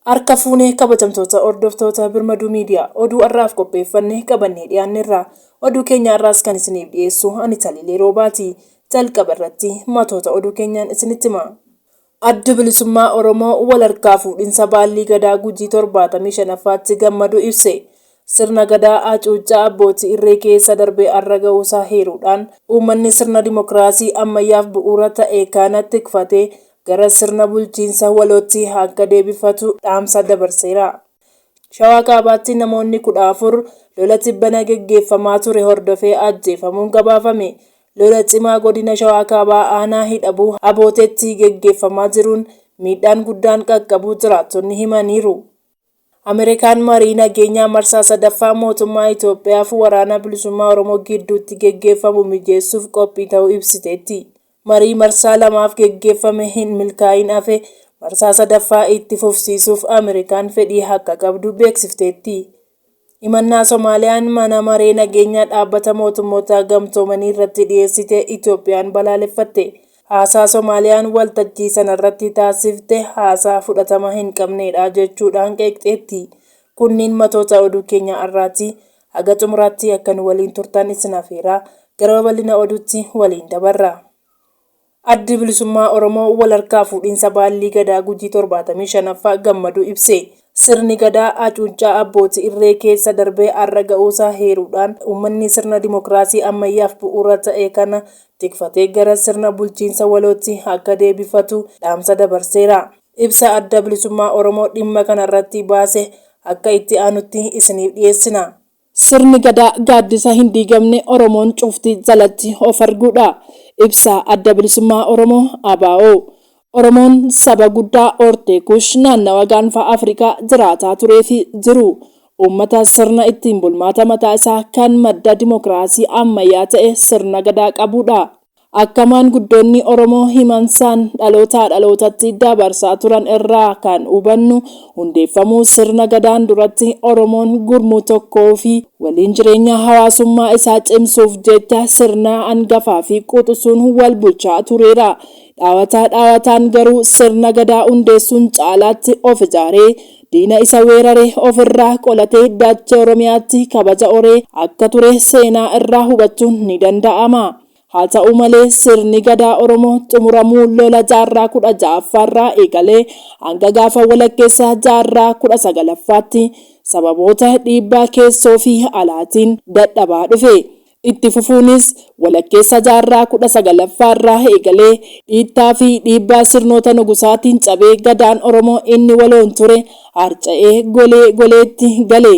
Harka fuune kabajamtoota hordoftoota Birmaduu Miidiyaa, oduu har'aaf qopheeffanne qabannee dhiyaanneerra. Oduu keenya har'aas kan isiniif dhiyeessu ani Taliilee Roobaati. Jalqaba irratti matoota oduu keenyaan isinitti hima. Addi Bilisummaa Oromoo wal harkaa fuudhinsa Baallii Gadaa Gujii 75ffaatti gammaduu ibse. Sirna Gadaa hacuuccaa abbootii irree keessa darbee har'a ga'uusaa heeruudhaan uummanni sirna dimokiraasii ammayyaaf bu'uura ta'e kana tikfatee gara sirna bulchiinsa walootti akka deebifatu dhaamsa dabarseera. Shawaa Kaabaatti namoonni 14 lola tibbana geggeeffamaa ture hordofee ajjeefamuun gabaafame. Lola cimaa Godina Shawaa Kaabaa Aanaa Hidhabuu Habooteetti geggeeffamaa jiruun miidhaan guddaan qaqqabuu jiraattonni himaniiru. Ameerikaan marii nageenyaa marsaa sadaffaa mootummaa Itoophiyaa fi Waraana Bilisummaa Oromoo gidduutti geggeeffamu mijeessuuf qophii ta'uu ibsiteetti. Marii marsaa lamaaf geggeeffame hin milkaa'iin hafe marsaa sadaffaa itti fufsiisuuf Ameerikaan fedhii akka qabdu beeksifteetti. Himannaa Somaaliyaan Mana Maree Nageenyaa Dhaabbata Mootummoota Gamtoomanii irratti dhiyeessite Itoophiyaan balaaleffatte. Haasaa Somaaliyaan waltajjii sanarratti taasifte haasaa fudhatama hin qabneedha jechuudhaan qeeqxeetti. Kunniin matoota oduu keenya har'aati. Haga xumuraatti akka nu waliin turtan isin afeeraa gara babal'ina oduutti waliin dabarra. Addi Bilisummaa Oromoo walharkaa fuudhinsa Baallii Gadaa Gujii 75ffaa gammaduu ibse. Sirni Gadaa hacuuccaa abbootii irree keessa darbee har'a ga'uusaa heeruudhaan uummanni sirna dimokiraasii ammayyaaf bu'uura ta'e kana tikfatee gara sirna bulchiinsa walootti akka deebifatu dhaamsa dabarseera. Ibsa Adda Bilisummaa Oromoo dhimma kanarratti baase akka itti aanutti isiniif dhiyeessina. Sirni Gadaa gaaddisa hin diigamne Oromoon cufti jalatti of arguudha. Ibsa Adda Bilisummaa Oromoo, ABO. Oromoon saba guddaa hortee Kush naannawa gaanfa Afrikaa jiraataa tureefi jiru. Uummata sirna ittiin bulmaata mataa isaa kan madda dimokiraasii ammayyaa ta'e sirna Gadaa qabuudha. Akka maanguddoonni Oromoo himansaan dhalootaa dhalootatti dabarsaa turan irraa kan hubannu hundeeffamuu sirna Gadaan duratti Oromoon gurmuu tokkoofi waliin jireenya hawaasummaa isaa cimsuuf jecha sirna angafaafi quxusuun wal bulchaa tureera. Dhaawataa dhaawataan garuu sirna Gadaa hundeessuun caalaatti of ijaaree diina isa weerare ofirraa qolatee dachee Oromiyaatti kabaja horee akka ture seenaa irraa hubachuun ni danda'ama. Haa ta'u malee sirni Gadaa Oromoo xumuramuu lola jaarraa 16ffaarraa eegalee hanga gaafa walakkeessa jaarraa 19ffaatti sababoota dhiibbaa keessoofi alaatiin dadhabaa dhufe. Itti fufuunis walakkeessa jaarraa 19ffaarraa eegalee dhiittaafi dhiibbaa sirnoota nugusaatiin cabee Gadaan Oromoo inni waloon ture harca'ee golee goleetti gale.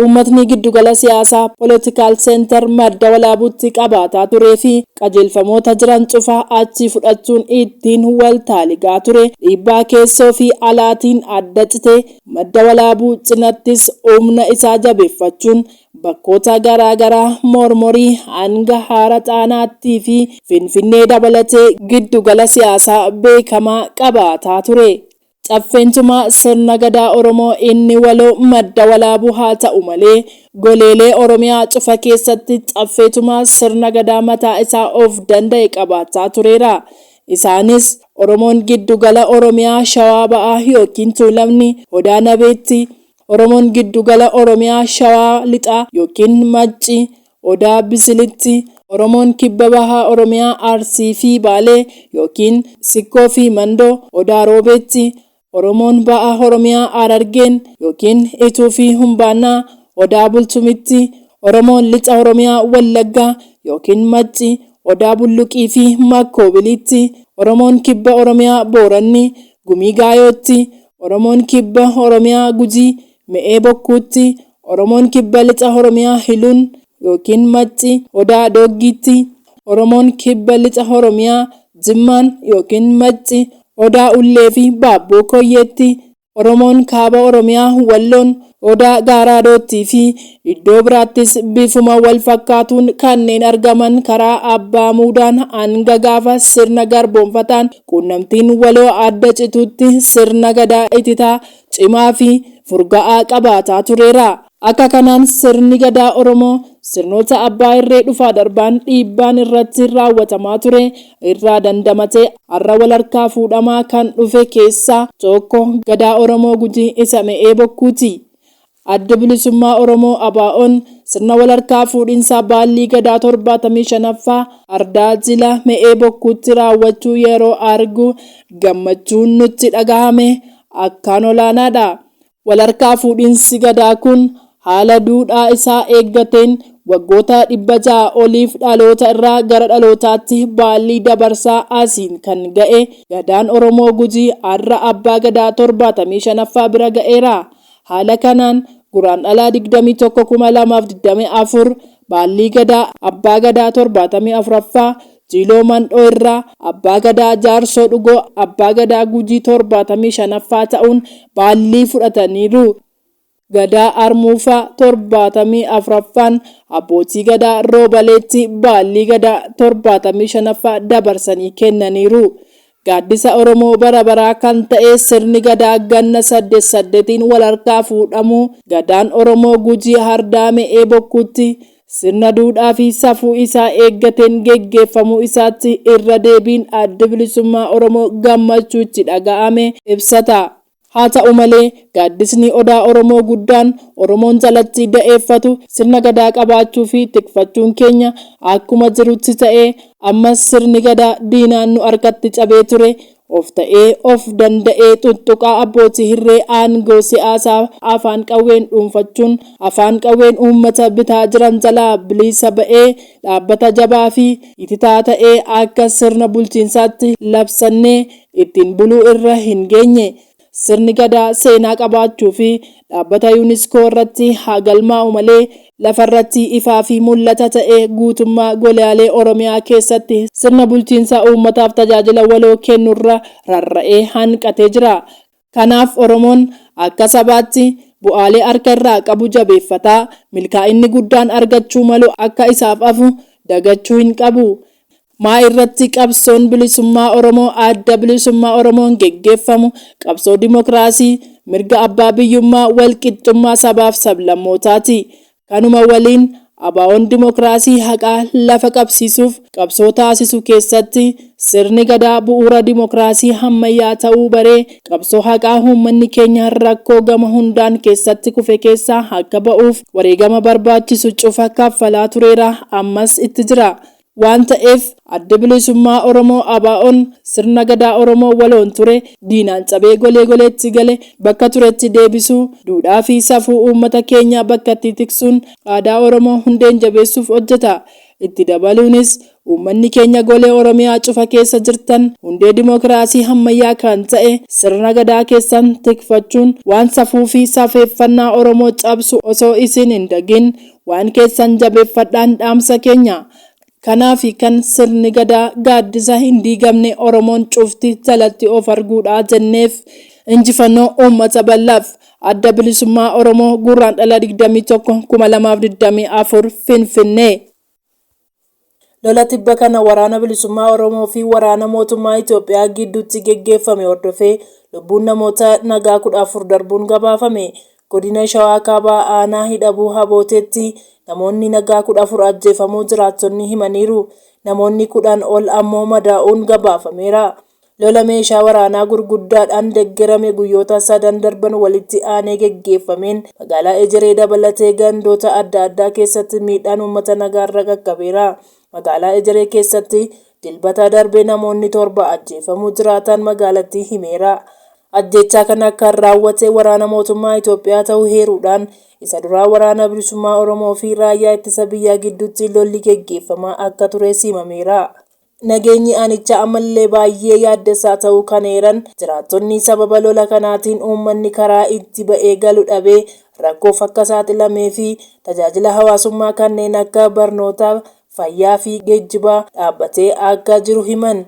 Uummatni giddugala siyaasaa, political center, Madda Walaabuutti qabaataa turee fi qajeelfamoota jiran cufa achii fudhachuun ittiin wal taaligaa ture dhiibbaa keessoo fi alaatiin adda cite. Madda Walaabuu cinattis humna isaa jabeeffachuun bakkoota garaa garaa Mormorii hanga Hara Xaanaattii fi Finfinnee dabalatee giddugala siyaasaa beekamaa qabaataa ture. Caffeen Tumaa sirna Gadaa Oromoo inni waloo Madda Walaabuu haa ta'u malee goleelee Oromiyaa cufa keessatti Caffee Tumaa sirna Gadaa mataa isaa of danda'e qabaachaa tureera. Isaanis, Oromoon giddu gala Oromiyaa Shawaa Ba'aa ykn Tuulamni Odaa Nabeetti, Oromoon giddu gala Oromiyaa Shawaa Lixaa ykn Macci Odaa Bisilitti, Oromoon Kibba Baha Oromiyaa Arsii fi Baalee ykn Sikkoo fi Mandoo Odaa Roobeetti, Oromoon Ba'a Oromiyaa Harargeen ykn Ituu fi Humbaannaa Odaa Bultumitti, Oromoon Lixa Oromiyaa Wallaggaa ykn Macci Odaa Bulluqii fi Makkoobiliitti, Oromoon Kibba Oromiyaa Booranni Gumii Gaayootti, Oromoon Kibba Oromiyaa Gujii Me'ee Bokkuutti, Oromoon Kibba Lixa Oromiyaa Hiluun ykn Macci Odaa Dooggiitti, Oromoon Kibba Lixa Oromiyaa Jimmaan ykn Macci Odaa Ullee fi Baabboo Koyyeetti, Oromoon Kaaba Oromiyaa Walloon Odaa Gaaraadoottii fi iddoo biraattis bifuma wal fakkaatuun kanneen argaman karaa Abbaa Muudaan hanga gaafa sirna garboomfataan quunnamtiin waloo adda citutti sirna Gadaa ititaa cimaa fi furga'aa qabaataa tureera. Akka kanaan sirni Gadaa Oromoo sirnoota abbaa irree dhufaa darbaan dhiibbaan irratti raawwatamaa ture irraa dandamatee har'a wal harkaa fuudhamaa kan dhufe keessaa tokko Gadaa Oromoo Gujii isa Me'ee Bokkuuti. Addi Bilisummaa Oromoo, ABOn, sirna wal harkaa fuudhinsa Baallii Gadaa 75ffaa Ardaa Jila Me'ee Bokkuutti raawwachuu yeroo argu gammachuun nutti dhagahame akkaan olaanaadha. Walharkaa fuudhinsi Gadaa kun haala duudhaa isaa eeggateen waggoota 600 oliif dhaloota irraa gara dhalootaatti baallii dabarsaa asiin kan ga'e Gadaan Oromoo Gujii har'a Abbaa Gadaa 75ffaa bira ga'eera. Haala kanaan Guraandhala 21, 2024 Baallii Gadaa Abbaa Gadaa 74ffaa Jiiloo Mandhoo irraa Abbaa Gadaa Jaarsoo Dhugoo Abbaa Gadaa Gujii 75ffaa ta'uun baallii fudhataniiru. Gadaa Armuufaa 74ffaan Abbootii Gadaa Roobaleetti baallii Gadaa 75ffaa dabarsanii kennaniiru. Gaaddisa Oromoo bara baraa kan ta'e sirni Gadaa ganna saddet saddetiin wal harkaa fuudhamuu Gadaan Oromoo Gujii Hardaa Me'ee Bokkuutti sirna duudhaa fi safuu isaa eeggateen geggeeffamuu isaatti irra deebiin Addi Bilisummaa Oromoo gammachuu itti dhaga'ame ibsata. Haa ta'u malee, gaaddisni Odaa Oromoo guddaan Oromoon jalatti da'eeffatu sirna Gadaa qabaachuu fi tikfachuun keenya akkuma jirutti ta'ee, ammas sirni Gadaa diinaan nu harkatti cabee ture of ta'ee of danda'ee xuxxuqaa abbootii hirree aangoo siyaasaa afaan qawween dhuunfachuun afaan qawween uummata bitaa jiran jalaa biliisa ba'ee dhaabbata jabaa fi ititaa ta'ee akka sirna bulchiinsaatti labsannee ittiin buluu irra hin geenye. Sirni Gadaa seenaa qabaachuu fi dhaabbata Unesco irratti haa galmaa'u malee lafa irratti ifaa fi mul'ata ta'ee guutummaa golealee Oromiyaa keessatti sirna bulchiinsa uummataaf tajaajila waloo kennurra rarra'ee hanqatee jira. Kanaaf Oromoon akka sabaatti bu'aalee harka irraa qabu jabeeffataa milkaa'inni guddaan argachuu malu akka isaaf hafu dagachuu hin qabu. Maa irratti qabsoon bilisummaa Oromoo Adda Bilisummaa Oromoon geggeeffamu qabsoo dimokiraasii, mirga abbaa biyyummaa, wal qixxummaa sabaaf sablammootaati. Kanuma waliin ABOn dimokiraasii haqaa lafa qabsiisuuf qabsoo taasisu keessatti sirni Gadaa bu'uura dimokiraasii hammayyaa ta'uu baree qabsoo haqaa uummanni keenya rakkoo gama hundaan keessatti kufe keessaa akka ba'uuf wareegama barbaachisu cufa kaffalaa tureera, ammas itti jira. Waan ta'eef, Addi Bilisummaa Oromoo, ABOn, sirna Gadaa Oromoo waloon ture diinaan cabee golee goleetti gale bakka turetti deebisuu, duudhaa fi safuu uummata keenyaa bakkatti tiksuun aadaa Oromoo hundeen jabeessuuf hojjeta. Itti dabaluunis, uummanni keenya golee Oromiyaa cufa keessa jirtan hundee dimokiraasii hammayyaa kan ta'e sirna Gadaa keessan tikfachuun waan safuu fi safeeffannaa Oromoo cabsu osoo isin hin dagin Waan keessan jabeeffadhaan dhaamsa keenya. Kanaafi kan sirni Gadaa gaaddisa hin diigamne Oromoon cufti jalatti of arguudha jenneef. Injifannoo uummata bal'aaf! Adda Bilisummaa Oromoo Gurraandhala 21, 2024 Finfinnee. Lola tibba kana Waraana Bilisummaa Oromoo fi waraana mootummaa Itoophiyaa gidduutti geggeeffame hordofee lubbuun namoota nagaa 14 darbuun gabaafame. Godina Shawaa Kaabaa aanaa Hidhabuu Habooteetti namoonni nagaa 14 ajjeefamuu jiraattonni himaniiru. Namoonni 10 ol ammoo madaa'uun gabaafameera. Lola meeshaa waraanaa gurguddaadhaan deggerame guyyoota sadan darban walitti aanee geggeeffameen magaalaa Ejeree dabalatee gandoota adda addaa keessatti miidhaan uummata nagaarra qaqqabeera. Magaalaa Ejeree keessatti Dilbata darbe namoonni 7 ajjeefamuu jiraataan magaalattii himeera. Ajjeechaa kana kan raawwate waraana mootummaa Itoophiyaa ta'uu heeruudhaan isa duraa Waraana Bilisummaa Oromoo fi Raayyaa Ittisa Biyyaa gidduutti lolli geggeeffamaa akka tures himameera. Nageenyi aanichaa ammallee baayyee yaaddessaa ta'uu kan eeran jiraattonni, sababa lola kanaatiin uummanni karaa itti ba'ee galu dhabee rakkoof akka saaxilamee fi tajaajila hawaasummaa kanneen akka barnootaa, fayyaa fi geejjibaa dhaabbatee akka jiru himan.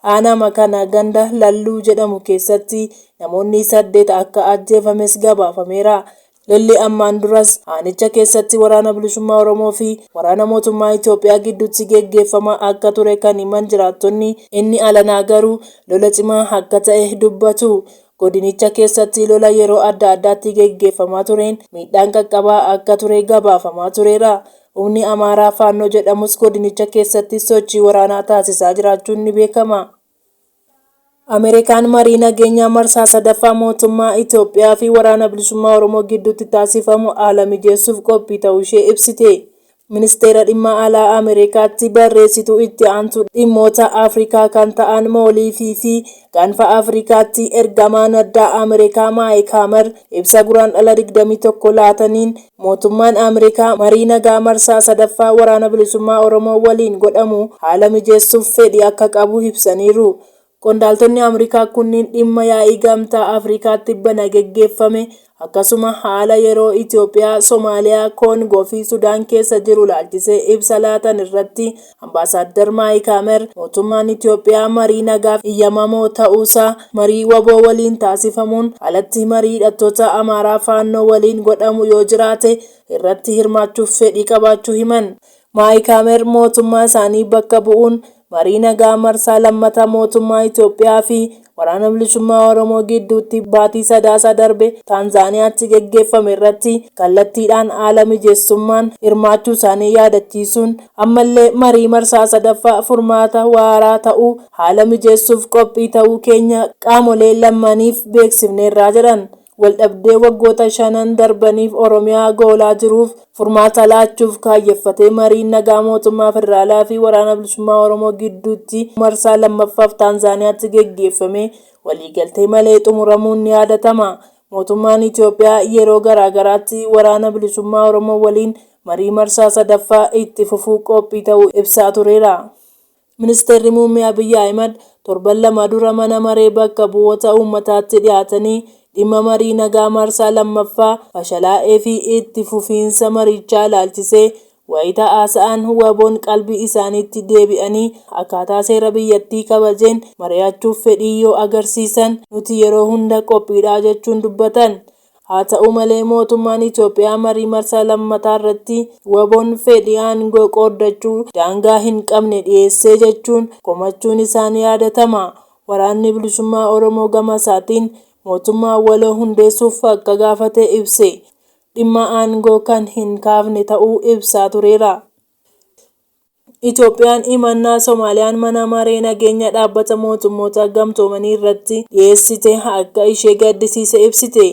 Aanaama kana ganda Lalluu jedhamu keessatti namoonni 8 akka ajjeefames gabaafameera. Lolli ammaan duras aanicha keessatti Waraana Bilisummaa Oromoo fi waraana mootummaa Itoophiyaa gidduutti geggeeffamaa akka ture kan himan jiraattonni, inni alanaa garuu lola cimaa akka ta'e dubbatu. Godinicha keessatti lola yeroo adda addaatti geggeeffamaa tureen miidhaan qaqqabaa akka ture gabaafamaa tureera. Humni Amaaraa Faannoo jedhamus godinicha keessatti sochii waraanaa taasisaa jiraachuun ni beekama. Ameerikaan marii nageenyaa marsaa sadaffaa mootummaa Itoophiyaa fi Waraana Bilisummaa Oromoo gidduutti taasifamu haala mijeessuuf qophii ta'uushee ibsite. Ministeera Dhimma Alaa Ameerikaatti barreessituu itti aantuu dhimmoota Afrikaa kan ta'an Moolii Fiifii Gaanfa Afrikaatti ergamaan addaa Ameerikaa Maayik Haamar ibsa Guraandhala 21 laataniin mootummaan Ameerikaa marii nagaa marsaa sadaffaa Waraana Bilisummaa Oromoo waliin godhamu haala mijeessuuf fedhii akka qabu ibsaniiru. Qondaaltonni Ameerikaa kunniin dhimma yaa'ii Gamtaa Afrikaa tibbana geggeeffame akkasuma haala yeroo Itoophiyaa, Somaaliyaa, Koongoo fi Sudaan keessa jiru ilaalchisee ibsa laatan irratti Ambaasaaddar Maayik Hamer mootummaan Itoophiyaa marii nagaaf iyyamamoo ta'uusaa marii wbo waliin taasifamuun alatti marii hidhattoota Amaaraa Faannoo waliin godhamu yoo jiraate irratti hirmaachuuf fedhii qabaachuu himan. Maayik Hamer mootummaa isaanii bakka bu'uun marii nagaa marsaa lammataa mootummaa Itoophiyaa fi Waraana Bilisummaa Oromoo gidduutti baatii Sadaasa darbe Taanzaaniyaatti geggeeffame irratti kallattiidhaan haala mijeessummaan hirmaachuu isaanii yaadachiisuun, ammallee marii marsaa sadaffaa furmaata waaraa ta'u haala mijeessuuf qophii ta'uu keenya qaamolee lammaniif beeksifneerra jedhan. Waldhabdee waggoota shanan darbaniif Oromiyaa goolaa jiruuf furmaata laachuuf kaayyeffatee mariin nagaa mootummaa federaalaa fi Waraana Bilisummaa Oromoo gidduutti marsaa lammaffaaf Taanzaaniyaatti geggeeffame waliigaltee malee xumuramuun ni yaadatama. Mootummaan Itoophiyaa yeroo garaagaraatti Waraana Bilisummaa Oromoo waliin marii marsaa sadaffaa itti fufuu qophii ta'uu ibsaa tureera. Ministeerri Muummee Abiy Ahimad torban lama dura Mana Maree Bakka Bu'oota Uummataatti dhiyaatanii dhimma marii nagaa marsaa lammaffaa fashalaa'eefi itti fufiinsa marichaa ilaalchisee wayita haasa'an WBOn qalbii isaaniitti deebi'anii akkaataa seera biyyattii kabajeen mari'achuuf fedhii yoo agarsiisan nuti yeroo hunda qophiidha jechuun dubbatan. Haata'u malee mootummaan Itoophiyaa marii marsaa lammataarratti WBOn fedhii aangoo qooddachuu daangaa hin qabne dhiyeessee jechuun komachuun isaa ni yaadatama. Waraanni Bilisummaa Oromoo gamasaatiin mootummaa waloo hundeessuuf akka gaafate ibse. Dhimma aangoo kan hin kaafne ta'uu ibsaa tureera. Itoophiyaan himannaa Somaaliyaan Mana Maree Nageenya Dhaabbata Mootummoota Gamtoomanii irratti dhiyeessite akka ishee gaddisiise ibsite.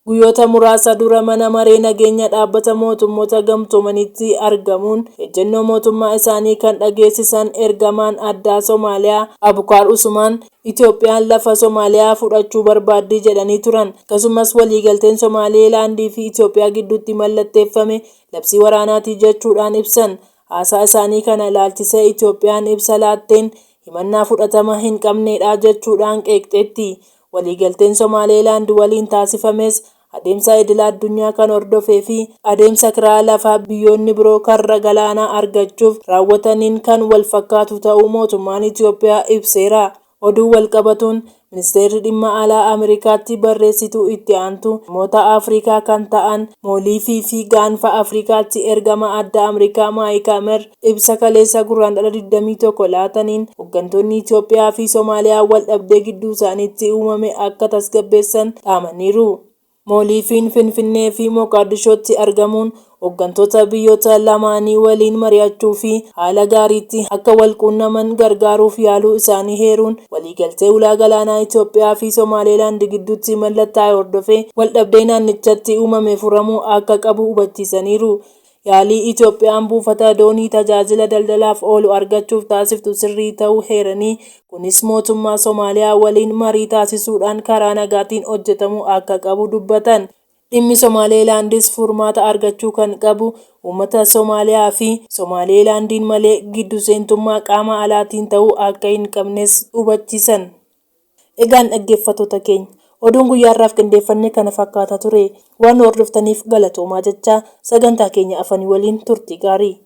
Guyyoota muraasa dura Mana Maree Nageenya Dhaabbata Mootummoota Gamtoomaniitti argamuun ejjennoo mootummaa isaanii kan dhageessisan ergamaan addaa Somaaliyaa Abukaar Usumaan, Itoophiyaan lafa Somaaliyaa fudhachuu barbaaddi jedhanii turan. Akkasumas waliigalteen Somaaliilaandii fi Itoophiyaa gidduutti mallatteeffame labsii waraanaati jechuudhaan ibsan. Haasaa isaanii kana ilaalchisee Itoophiyaan ibsa laatteen himannaa fudhatama hin qabneedha jechuudhaan qeeqxeetti. Waliigalteen Somaaleelaand waliin taasifames adeemsa idila addunyaa kan hordofee fi adeemsa kiraa lafaa biyyoonni biroo karra galaanaa argachuuf raawwataniin kan walfakkaatu ta'uu mootummaan Itoophiyaa ibseera. Oduun walqabatuun, Ministeerri Dhimma Alaa Ameerikaatti barreessituu itti aantuu dhimmoota Afrikaa kan ta'an Mooliifii fi Gaanfa Afrikaatti ergamaa addaa Ameerikaa Maayik Hamer ibsa kaleessa Gurraandhala 21 laataniin hoggantoonni Itoophiyaa fi Somaaliyaa waldhabdee gidduusaaniitti uumame akka tasgabbeessan dhaamaniiru. Mooliifiin Finfinnee fi Moqaadishootti argamuun hoggantoota biyyoota lamaanii waliin mari'achuu fi haala gaariitti akka wal quunnaman gargaaruuf yaaluu isaanii heeruun, waliigaltee ulaa galaanaa Itoophiyaa fi Somaaleelaand gidduutti mallattaa'e hordofee waldhabdee naannichatti uumame furamuu akka qabu hubachiisaniiru. Yaalii Itoophiyaan buufata doonii tajaajila daldalaaf oolu argachuuf taasiftu sirrii ta'uu heeranii, kunis mootummaa Somaaliyaa waliin marii taasisuudhaan karaa nagaatiin hojjetamuu akka qabu dubbatan. Dhimmi Somaaleelaandis furmaata argachuu kan qabu uummata Somaaliyaa fi Somaaleelaandiin malee giddu seentummaa qaama alaatiin ta'uu akka hin qabnes hubachiisan. Egaan dhaggeeffattoota keenya, oduun guyyaa har'aaf qindeeffanne kana fakkaata ture. Waan nu hordoftaniif galatoomaa jechaa, sagantaa keenya afanii waliin turtii gaarii.